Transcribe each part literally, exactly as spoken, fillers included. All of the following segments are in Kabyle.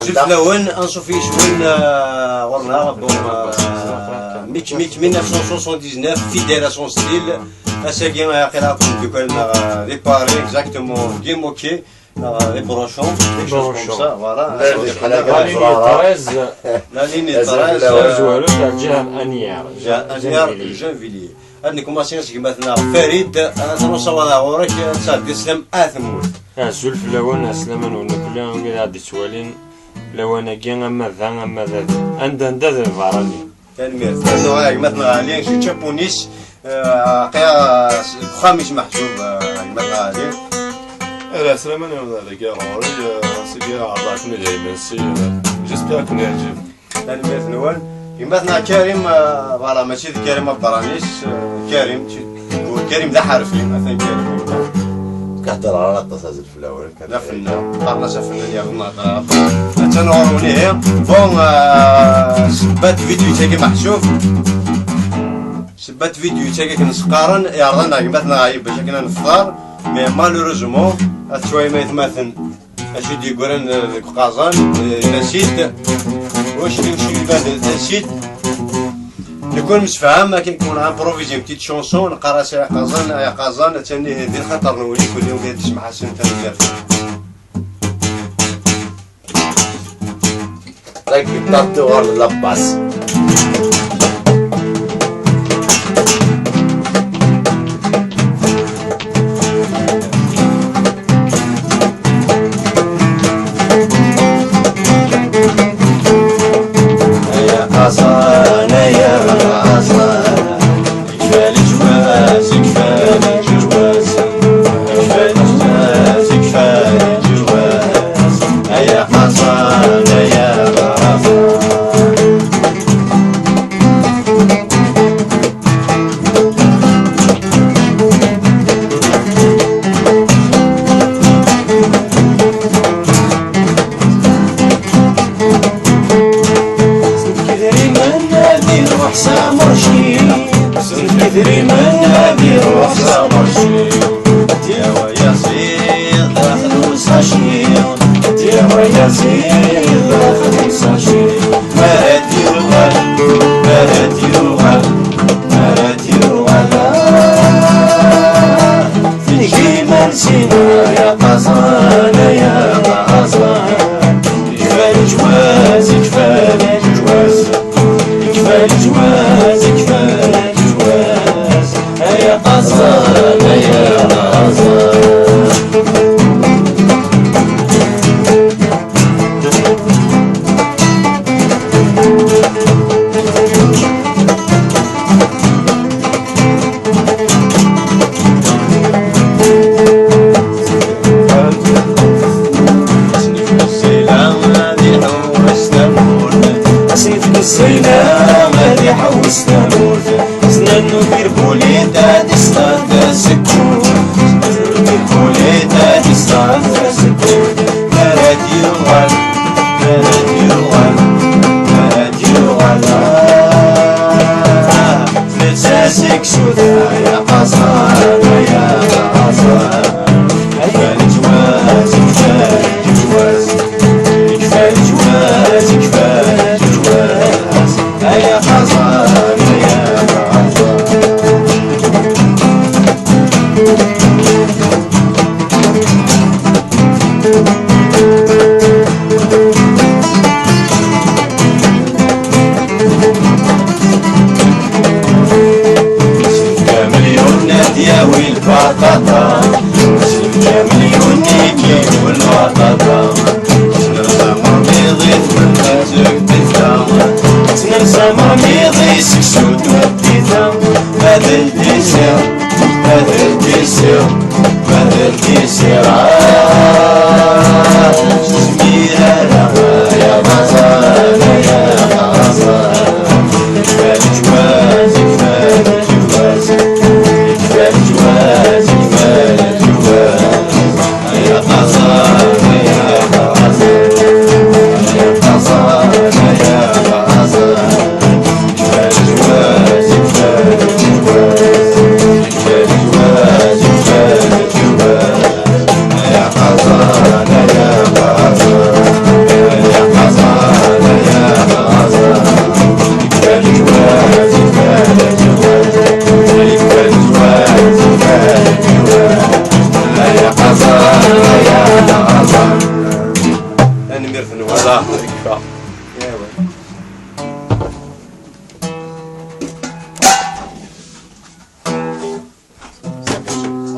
Azul fell-awen, anṣuf yes-wen, euh, ɣur-neɣ, bon, euh, Mick Mick mille neuf cent soixante-dix-neuf, fidèle à son style. Ass-agi, euh, aql-aɣ akked imeddukal-nneɣ, euh, di Paris, exactement, Game OK, euh, di Brochon, quelque chose comme ça, voilà. La ligne treize. La ligne treize, euh, azwaru, ǧiha Anyar, Gennevilliers. Ad nkumaṣi s gma-tneɣ Farid, ad nruṣaw ɣur-k, ad tesɛeddi sslam a temmut. Azul fell-awen, sslam-nwen akk, wid ad d-ittwalin. Lawan-agi, ama da, ama da, anda, anda d lbarani. Tanemmirt. Nuɣal ɣer gma-tneɣ Ɛli, kečč apunis, eh, aql-aɣ deg uxxam-is meḥsub, eh, gma-tneɣ Ɛli. Ala, sslam-nwen dagi ɣur-i, eh, seg-i ɛerḍeɣ-ken-id imensi, eh, j'espère ken-yeɛjeb. Tanemmirt-nwen. Gma-tneɣ Karim, eh, voilà, mačči d Karim abranis, eh, Karim, Karim d aḥerfi, atan Karim. Kehder ara aṭas azul fell-awen. D afennan. Qqaren-as afennan yerna d aɣ-, attan ɣur-wen ihi. Bon, euh, sebbat vidéo-tagi meḥsub. Sebbat vidéo-tagi akken s-qqaren, yeɛreḍ-aneɣ gma-tneɣ Ɛli bac akken ad nefḍer. Mais malheureusement, ad tettwayem aytmaten acu d-yeggran deg uqaẓan, euh, d asid. Wacu d, wacu d, d asid. Nekk ur nemsefham, akken on a improvisé une petite chanson, neqqar-as ay aqaẓan, ay aqaẓan, attan ihi di lxaṭer-nwen, kul yiwen ad yesmeḥ-asen tanemmirt. Tagiṭart tuɣal d la basse. Ay aqaẓan, ay aqaẓan, ikfa leǧwaz, ikfa leǧwaz, ikfa leǧwaz, ikfa leǧwaz, ay aqaẓan, ay aqaẓan. Idrimen ad iruḥ s amerci, idrimen ad iruḥ s amerci. Tiyawa yaziḍ daxel usaci, tiyawa yaziḍ daxel usaci. Ma ara d-yuɣal, ma ara d-yuɣal, ma ara d-yuɣal. Tnek iman-sin, ay aqaẓan, ay aqaẓan. Ikfa leǧwaz, ikfa leǧwaz. Ikfa leǧwaz, ikfa leǧwaz. Ay aqaẓan, ay aqaẓan. Ass n tmezzayla ad iḥewwes tamurt. Ass n tmezzayla ad iḥewwes tamurt. Snan n udirbulit ad isṭan tasekkurt. Snan n udirbulit ad isṭan tasekkurt. Ma ara d-yuɣal, ma ara d-yuɣal, ma ara d-yuɣal. Ah, netta seg Sud, ay aqaẓan, ay aqaẓan. Ay leǧwaz, ay leǧwaz. Ikfa leǧwaz, ikfa leǧwaz. Ay aqaẓan, ay aqaẓan. Kamelyun ad yawi lbaṭaṭa. Kamelyun i yiwen lbaṭaṭa. Tnerza mermiḍ i tmenna seg tefta. Tnerza mermiḍ i seksu tweddit-a. Ma d ltisir, ma d ltisir, ma d ltisir. Ah, ur tezmir ara, ya Maẓan, ya Maẓan. Kfa leǧwaz, kfa leǧwaz. Kfa leǧwaz, kfa leǧwaz. Voilà, yekfa. Yawa.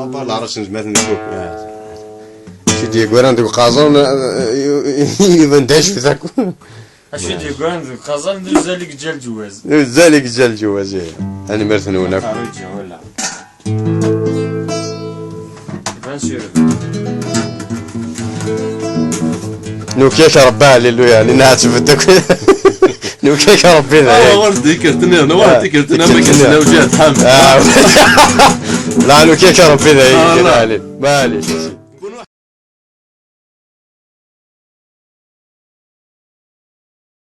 Apa la rasen zmat n tuk. Ci d-yeggaran deg uqaẓan, iban d acfet akk. Acu i d-yegran deg uqaẓan d uzal i yeǧǧa leǧwaz. D uzal i yeǧǧa leǧwaz, ih. Tanemmirt-nwen akk. Aqerruy-agi, wala. Iban s urba. Nuki-ak Rebbi, alléluia, nina ad tbedd akk. Nuki-ak Rebbi, dayen. Ah, ur d-ikert-nni, ur d-ikert-nni, am akken s-, lawǧiɛ tḥam. Ah. La, nuki-ak Rebbi, dayen, ah, kra la. Ɛlin. Maɛlic.